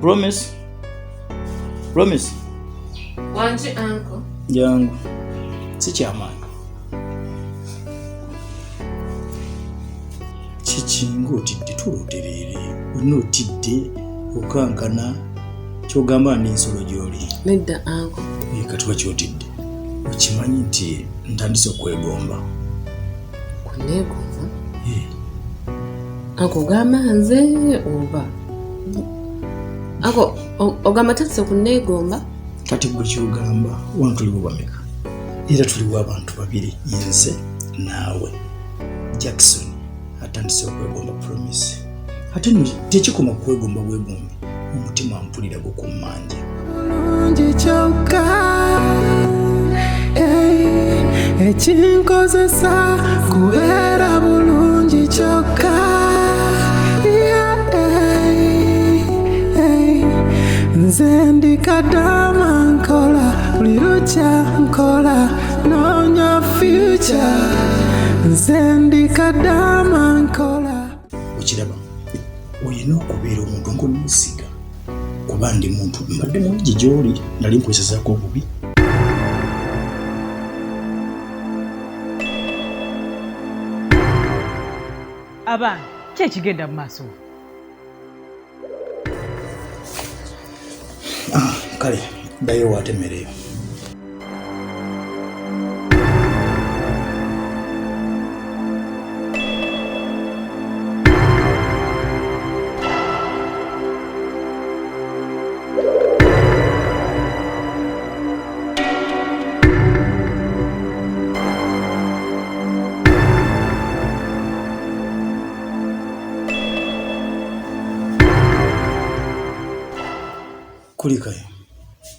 Promise. Promise. Wangi uncle. Jangu. Si kyamaanyi. Kiki ng'otidde tuula otereere. Olina otidde okankana ky'ogamba n'ensolo gy'oli. Nedda uncle. Eh, kati lwaki otidde? Okimanyi nti ntandise okwegomba. Kuneegomba? Eh. Uncle ogamba nze oba? Uncle ogamba tandise okuneegomba? Kati gwe ky'ogamba wano tuliwo bameka? Era tuliwo abantu babiri, nze naawe. Jackson atandise okwegomba Promise. Ate nno tekikoma ku kwegomba bwegombi, omutima mpulira gukummanja. Bulungi kyokka ekinkozesa kubeera bulungi kyokka. Nze ndi kadama nkola buli lukya nkola noonya future. Nze ndi kadama nkola. Okiraba olina okubeera omuntu ng'omusiga kuba ndi muntu mbadde mulungi gy'oli nali nkuyisazaako obubi. Abaana, ki ekigenda mu maaso? Kale ddayo waate emmere yo. Kulikayo.